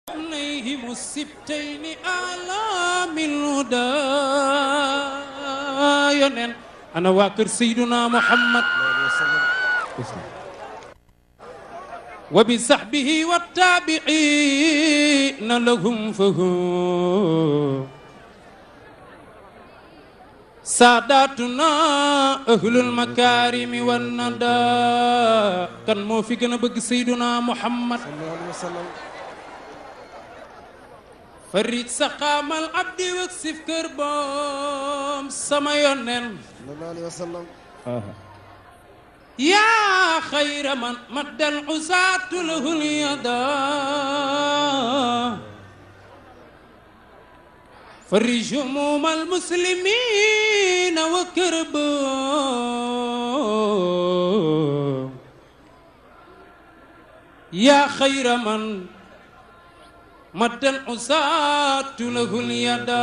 عليهم السبتين آلام الهدى ينن أنا واكر سيدنا محمد وبصحبه والتابعين لهم فهم ساداتنا أهل المكارم والندى كان مو في gën a bëgg سيدنا محمد فريد سقام العبد واكسف كربام سما يونن صلى الله عليه وسلم يا خير من مد العزاة له اليدا فرج هموم المسلمين وكربام يا خير من maddal usaatu lahul yada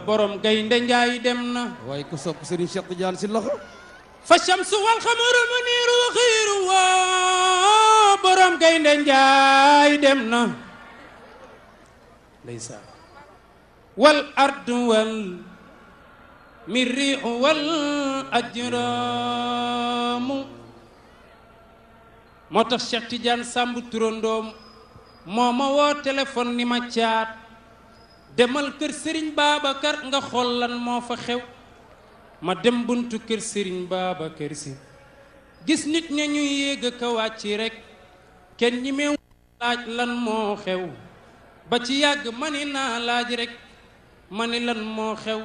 borom gaynde njaay dem na waaye ku sopp Serigne Cheikh Tidiane si loxo fa shamsu wal xamaru muniiru xiiru wa borom gaynde njaay dem na laysa wal ardu wal mirriu wal ajramu moo tax Cheikh Tidiane Samb turandoom moo ma woo téléphone ni ma caat demal kër Serigne Babacar nga xool lan moo fa xew ma dem buntu kër Serigne Babacar si gis nit ña ñuy yéeg ka wàcc rek kenn ñi meew laaj lan moo xew ba ci yàgg ma ni naa laaj rek ma ni lan moo xew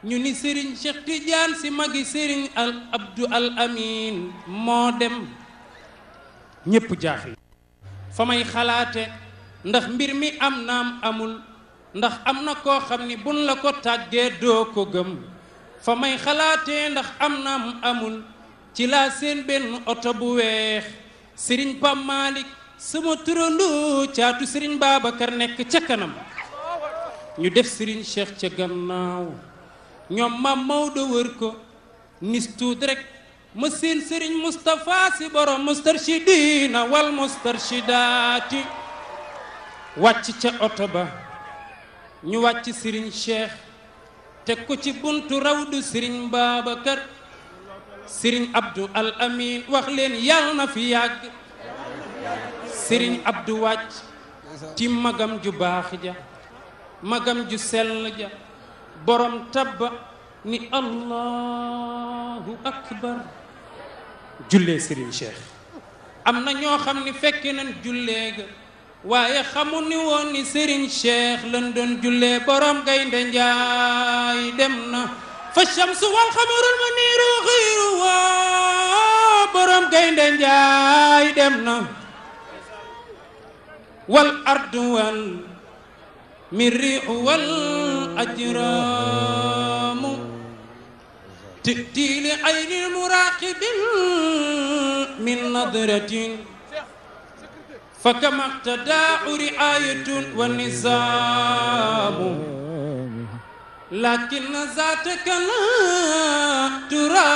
ñu ni Serigne Cheikh Tidiane si magi Serigne al Abdou Al Amin moo dem ñépp jaaxle fa may xalaate ndax mbir mi am naam amul ndax am na koo xam ni buñ la ko tàggee doo ko gëm fa may xalaate ndax am naam amul ci laa seen benn oto bu weex Serigne Pam Malick sama turandoo caatu Serigne Babacar nekk ca kanam ñu def Serigne Cheikh ca gannaaw ñoom Mam Maodo wër ko nis tuut rek ma seen Serigne Moustapha si borom mustarshidina wal mustarshidaati wàcc ca oto ba ñu wàcc Serigne Cheikh teg ko ci buntu rawdu Serigne Babacar Serigne Abdou Al Amin wax leen yàlla na fi yàgg Serigne Abdou wàcc ci magam ju baax ja magam ju sell ja borom tabba ni Allahu akbar jullee Serigne Cheikh am na ñoo xam ni fekke nañ jullee ga waaye xamu ni woon ni Serigne Cheikh lañ doon jullee borom gaynde njaay dem na fa shamsu wal xamarul muniiru xiiru wa borom gaynde njaay dem na wal ardu wal mirriu wal ajramu تأتي لعين المراقب من نظرة فكما اقتدى رعاية والنظام لكن ذاتك لا ترى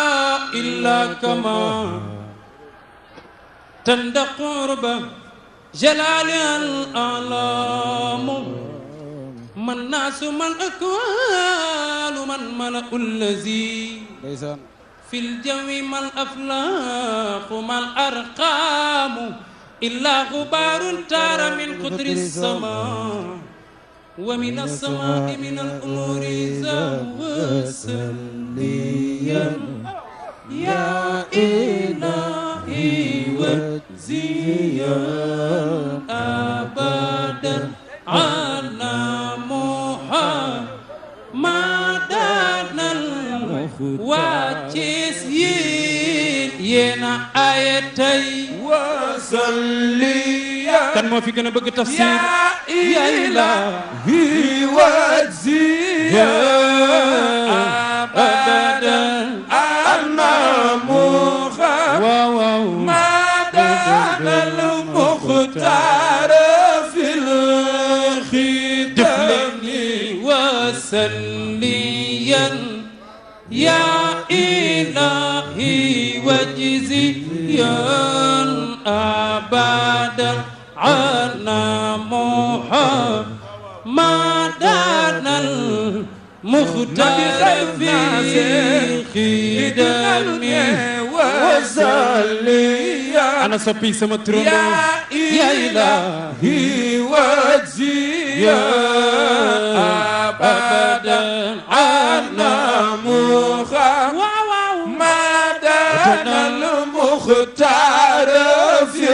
إلا كما تندى قرب جلال الأعلام من ناس من أكوان من ملأ الذي في الجو ما الأفلاق ما الأرقام إلا غبار تار من قدر السماء ومن السماء من الأمور وسليا يا إلهي وجزيا أبدا على wàccis yéena ayatay wasalliya kan moo fi gën a bëgg tafsir ya ilahi wajziya abadan anna muhammadan al-mukhtar fil khidami wasalliyan يا إلهي وجزيا أبدا عنا محمدنا المختار في خدمه وصليا أنا صبي سمترون يا إلهي وجزيا أبدا عنا محمدنا المختار في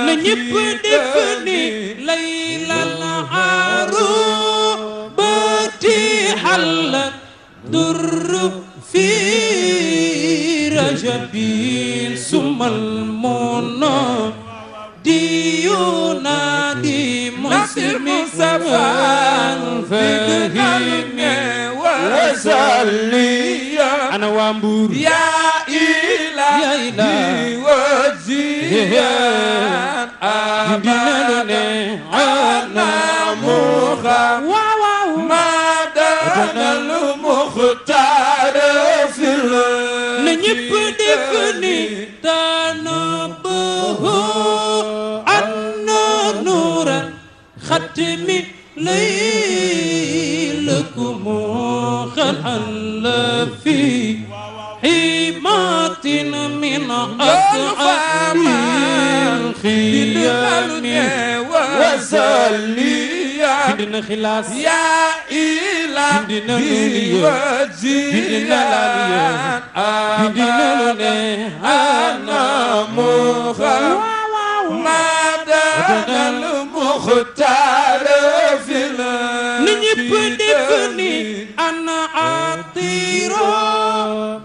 نجيب دفني ليلة العروبة حل در في رجب ثم المنى ينادي مسلم فهمي وصليا أنا وامبور يا إلهي وجزيا أبدا عنا محمدنا المختار في نجيب دفني تنبه أن نورا ختم ليلكم خلال في حمات من أصحاب الخيام وصليا بدنا خلاص يا إلهي وجزيا أبدا عنا محمدنا المختار في نجيب دفني أنا عطير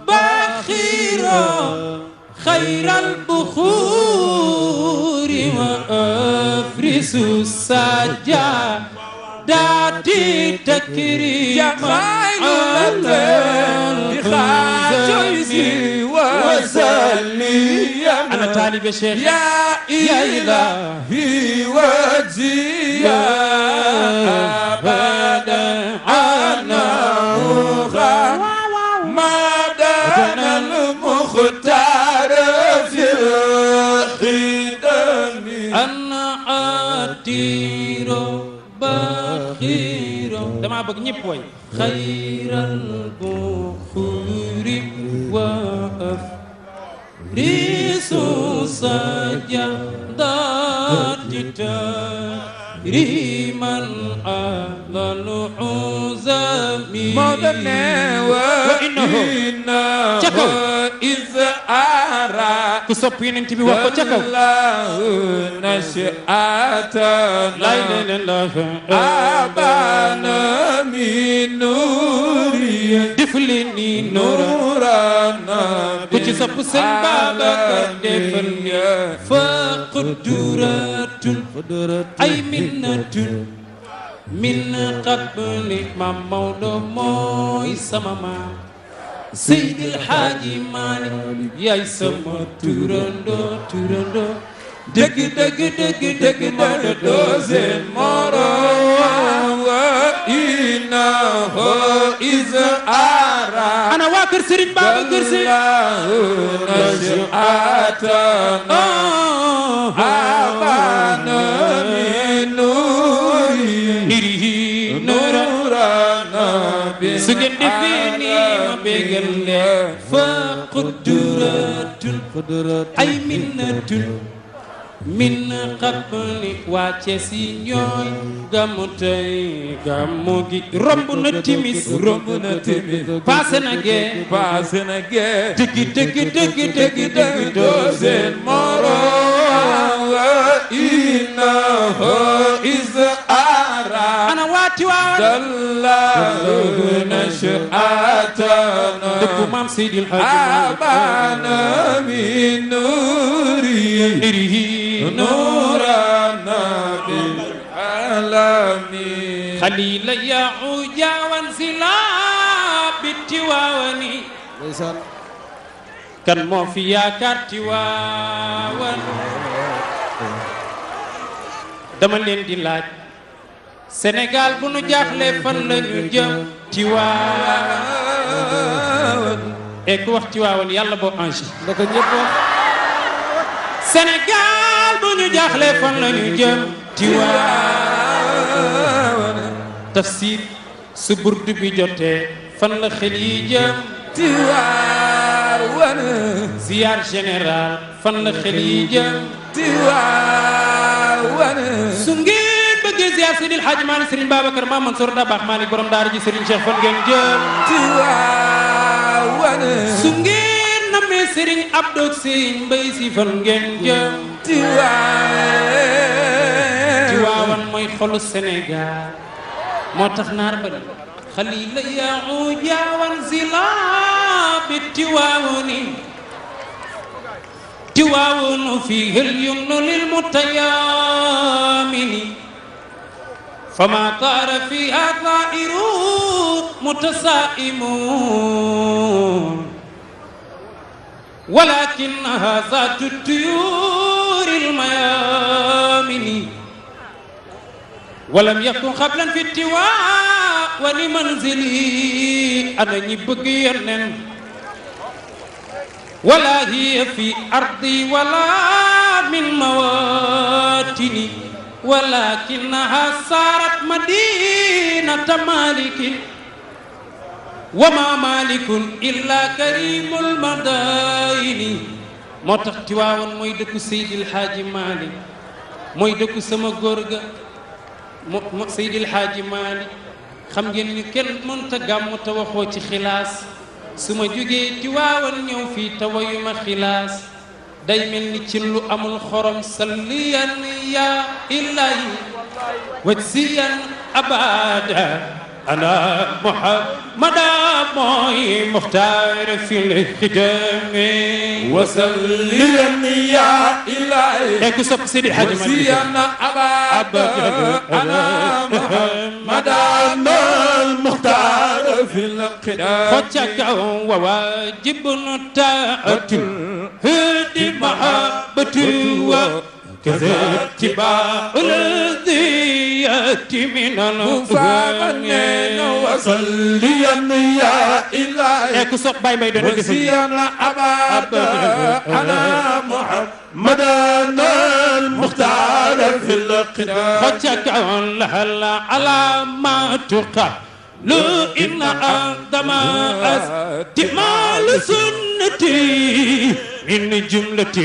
بخير خير البخور وأفرس السجادة تكريما على الخزي وصليا أنا طالب الشيخ يا إلهي وجزيا أبدا عنا محمدنا المختار في الخدم أنا عطير بخير دما bëgg ñëpp way خير البخور وأفرس السجادة تكريما على العزم وإنه إذ أرى ku sopp Yonent bi wax ko ca kaw الله نشأتنا la ilaha illallah أبانا من نوري diflini nura نورنا ku ci sopp Sëñ Babacar defal fa qudratun ay minnatun min qabli Maam Maodo mooy sama maam Seydil Haaji Maalik yaay sama turando dëgg Maodo doo seen moroom وإنه إذ أرى ana waa kër Serigne Babacar Sy نشأتنا أبانا من نوري نورنا su ngeen defee nii ma bégal leen fa qudratun ay minnatun min qabli waa Cees yi ñooy gàmmu tey gàmmu gi romb na timis paase na gee dëgg doo seen moroom innahu iz ara ana waati waawan dallahu nash'atana dëkku maam Seydil Haaji abana min nurihi نورنا بالعالمين خليل يعوجا وانزلا بالتواوني كان مو في ياكار تواون dama leen di laaj Sénégal bu nu jaaxle fan la ñu jëm Tiwaawan et ku wax Tiwaawan yàlla boo ange ndaka ñëpp wax Sénégal bu ñu jaaxle fan la ñu jëm Tiwaawan tafsir su burdu bi jotee fan la xel yi jëm Tiwaawan ziar général fan la xel yi jëm Tiwaawan su ngeen bëggee ziar Seydil Hadji Malick Serigne Babacar Mame Mansour Dabakh Malick borom daara ji Serigne Cheikh fan ngeen jëm Tiwaawan su ngeen namee Serigne Abdou Serigne Mbaye Sy fan ngeen jëm Tiwaawan mooy xolu Sénégal moo tax naar ba xalila yau jaawan zila bi tiwaawunu fiihi al-yumnu lil-mutayaamini famaa taara fiihaa taa'irun mutasaa'imun walaakinnahaa zaatu tuyuuri al-mayaamini walam yakun qablan fi tiwaawan manzili ana ñi bëgg Yonent wala hiya fi ardi wala min mawatini walakinaha sarat madinata malikin wa ma malikun illa karimul madaini moo tax Tiwaawan mooy dëkku Seydil Hadji Malick mooy dëkku sama góor ga Seydil Hadji Malick xam ngeen ni kenn mënta gàmmu te waxoo ci xilaas su ma jógee Tiwaawan ñëw fii tawayuma xilaas day mel ni ci lu amul xorom salliyan ya ilahi wajziyan abada ana muhammada mooy muxtaar fil xidami wasalliyan ya ilahi ku sopp Seydi Hadji Malick wajziyan abada ana muhammada muxtaar fil xidami xocca wa waajibun taatul hadi mahabbatu wa kaza tiba'ul diyati min al-fani wasalliyan ya ilahi ku sopp Baye Mbaye doon wajziyan abada ana muhammadan al-muxtaar fil xidami xocca la alaamatu لو إن أقدم استعمال سنتي من جملة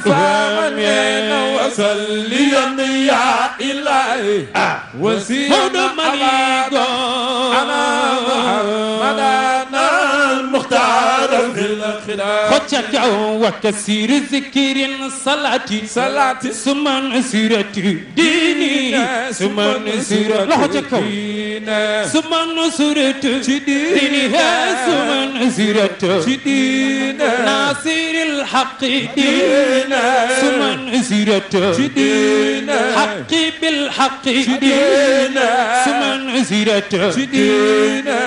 فامن وصليا يا إلهي وسيما أبدا أنا محمدنا المختار في الخلاف خدشك وكثير ذكر صلاتي ثم نصيرة ديني ثم نصيرة لحجك ثم نصيرة دينها ثم نصيرة ناصر الحق دينا ثم نصيرة حق بالحق دينا ثم نصيرة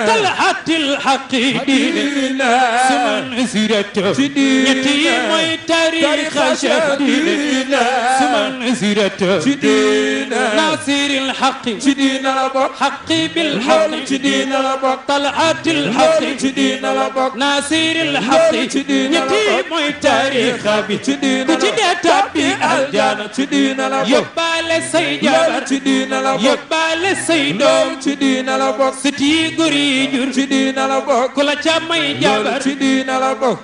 طلعت الحق دينا ثم نصيرة يتيم تاريخ شديد ثم نصيرة ناصر الحق حق بالحق طلعت الحق ناصر الحق يتيم تاريخ بتدي الجنة يبال سيجار يبال سيدوم ستي غريجور كل جامي جابر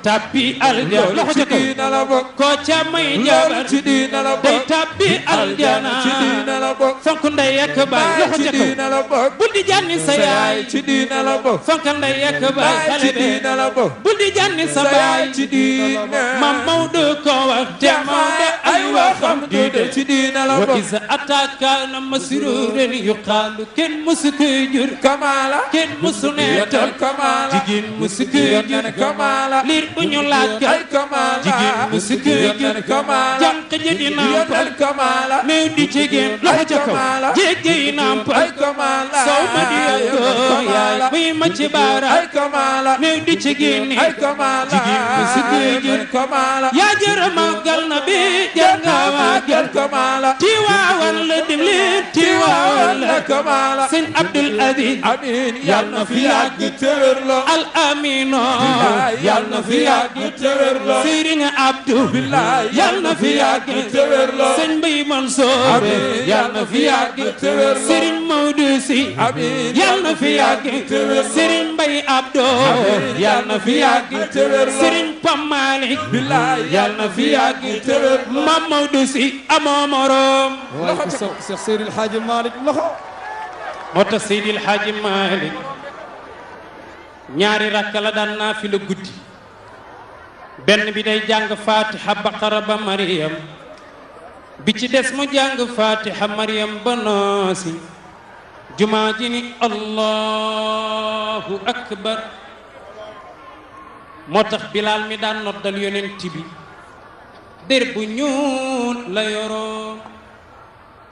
تبي الجنة كوچا مي جابر دي تبي الجنة فكن ديك باي بدي جاني سياي فكن ديك باي بدي جاني سباي مام مودو كو وقت مودو أيوة خمدود وإذا أتاك مسرور يقال كن مسكجر كن مسنت جيجين مسكجر لير بنيو لاك جيجين مسكجر جانك جدي نامبال ميودي جيجين لحجكو جيجين نامبال سوما ديو ياي مي مچبارا ميودي جيجين جيجين مسكجر يا جرما قال نبي جنگا واجل Tiwaawan la dimli Tiwaawan la Sëñ Abdul Aziz yàlla na fi yàgg tëwër la al amino yàlla na fi yàgg tëwër la Sëriñ Abdou yàlla na fi yàgg tëwër la Sëñ Mbay Mansour yàlla na fi yàgg tëwër la Sëriñ Maodo Si amiin yal na fi yàgg Serigne Mbaye Abdou yal na fi yàgg Serigne Pam Malick billaay yal na fi yàgg Mamadou Si amoo morom waaye ku sopp Cheikh Seydil Hadji Malick loxo moo tax Seydil Hadji Malick ñaari rakk la daan naa fi la guddi benn bi day jàng Fatiha Baqara ba Mariam bi ci des mu jàng Fatiha Mariam ba Naasi jumaa ji ni Allahu akbar moo tax Bilaal mi daan noddal yonent bi der bu ñuul la yoroo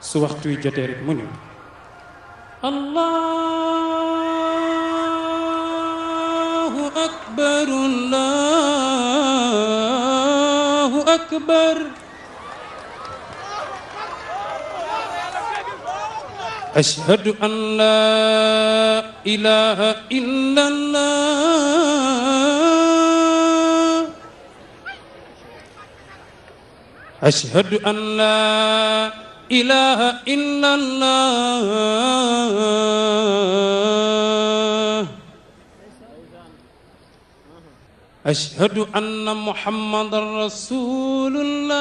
su waxtu wi jotee rek mu ne Allahu akbar Allahu akbar ashhadu an la ilaha illa Allah ashhadu an la ilaha illa Allah ashhadu anna Muhammadan Rasulullah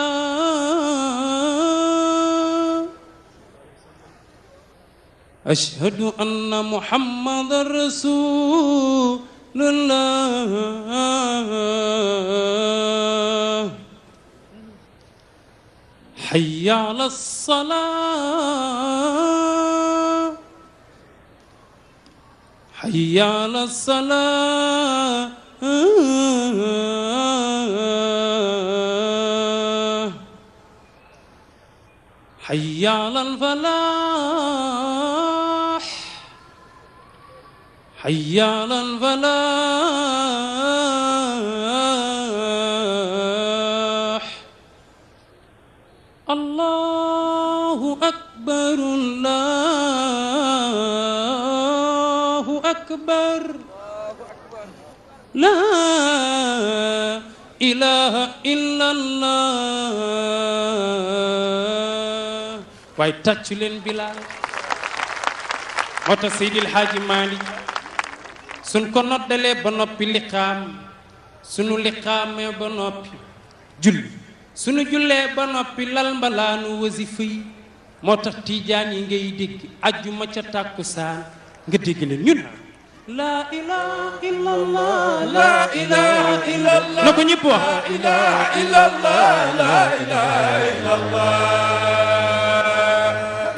ashhadu anna Muhammadan Rasulullah hayya ala salah hayya ala salah hayya ala falah hayya ala falah Allahu akbar Allahu akbar la ilaha illallah waaye tàccu leen Bilaal moo tax Seydil Hadji Malick suñ ko noddalee ba noppi liqaam sunu liqaamee ba noppi julli sunu jullee ba noppi lal mbalaanu wasifa yi moo tax tiijaan yi ngay dégg ajjuma ca tàkkusaan nga dégg leen ñun laa ilaha illallah laa ilaha illallah na ko ñëpp wax laa ilaha illallah laa ilaha illallah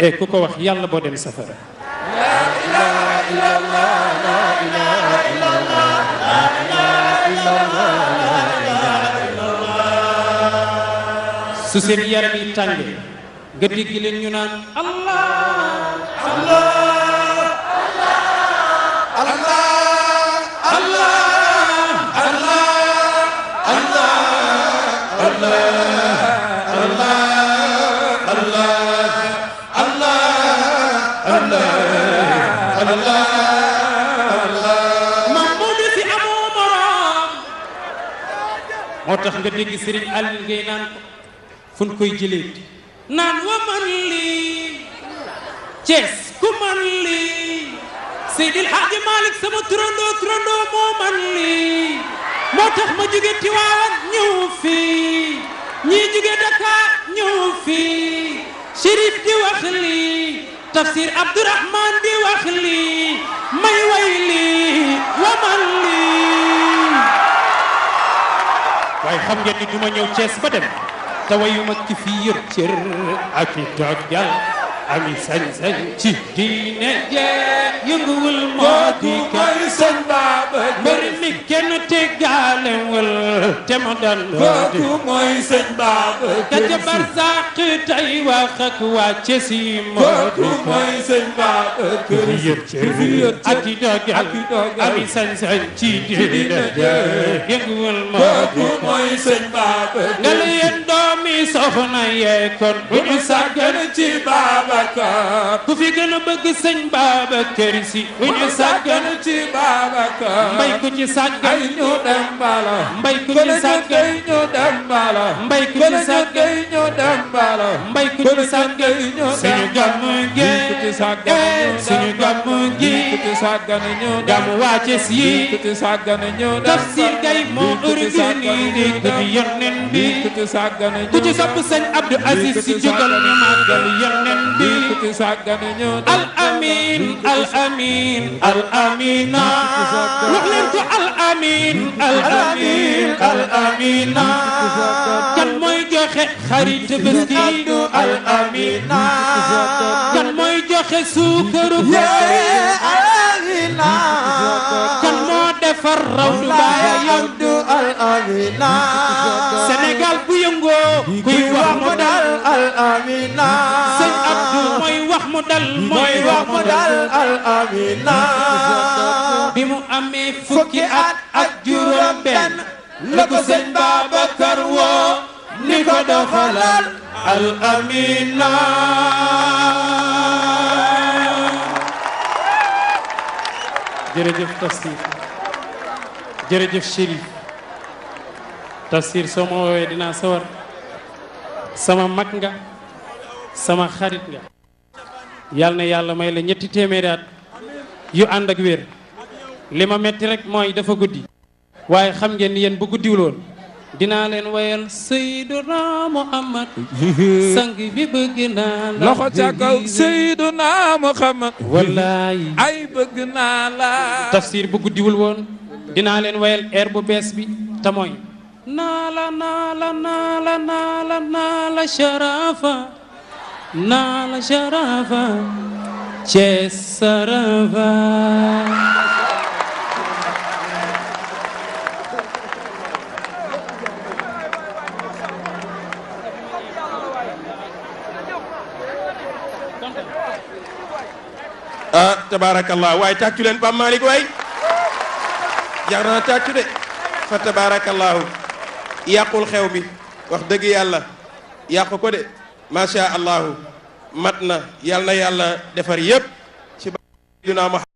e ku ko wax yàlla boo dem safara laa ilaha illallah laa ilaha illallah laa ilaha illallah laa ilaha illallah su seen yaram yi tànge nga dégg leen ñu naan allah allah moo tax nga dégg Serigne Aliou ngay naan ko fu ñu koy jëlee naan wa man lii Thiès ku man lii Seydil Hadji Malick sama turandoo moo man lii moo tax ma jóge Tiwaawan ñëw fii ñii jóge Dakar ñëw fii Chérif di wax lii Tafsir Abdourahmane di wax lii may way lii wa man lii waaye xam ngeen ni du ma ñëw Thiès ba dem te wayuma ki fi yor cër ak i toggal ami sañ-sañ ci diine jee yënguwul moo di kay sëñ Baaba mbër mi kenn teggaalewul te ma daan kooku mooy sëñ Baaba ka ca barsàq tey wax ak waa Thiès yi kooku mooy sëñ Baaba kër yor cër ak i toggal ami sañ-sañ ci diine jee yënguwul moo di mooy sëñ Baaba nga la yéen doomi soxna yee kon bu ñu sàggan ci Baaba Babacar ku fi gën a bëgg sëñ Babacar Si bu ñu sàggan ci Babacar mbay ku ci sàggan ay ñu dem bala mbay ku ci sàggan ñu dem bala mbay ku ci sàggan ñu dem bala mbay ku ci sàggan suñu gàmmu gi suñu gàmmu gi gàmmu wàcce si Tafsir Gaye moo organisé guddi Yonent bi ku ci sopp sëñ Abdou Aziz Si jógal ñu màggal Yonent bi al amin al amin al amina wax leen ko al amin al amin al amina kan mooy joxe xarit Tabaski al amina kan mooy joxe suukaru al amina kan moo defar rawdu baayam al amina Sénégal bu yëngoo kuy wax mu dal al amina sëñ Abdou mooy wax mu dal mooy wax mu dal al amina bi mu amee fukki at ak juróom benn la ko sëñ Babacar woo ni ko doxalal al amina jërëjëf Tafsir jërëjëf Chérif Tafsir soo ma woowee dinaa sawar sama mag nga sama xarit nga yal na yàlla may la ñetti téeméeri at yu ànd ak wér li ma metti rek mooy dafa guddi waaye xam ngeen ni yéen bu guddiwuloon dinaa leen wayal Seyduna Muhammad sang bi bëgg naa la loxo ca kaw Seyduna Muhammad wallaay ay bëgg naa la Tafsir bu guddiwul woon dinaa leen wayal air bu bees bi te mooy naala naala naala naala naala sharafa naala sharafa Thiès sarafa tabarakallah waaye tàccu leen Pape Malick waay jar na tàccu de fa tabarakallahu yàqul xew bi wax dëgg yàlla yàqu ko de macha allahu mat na yàlla na yàlla defar yépp ci Seydina Muhammad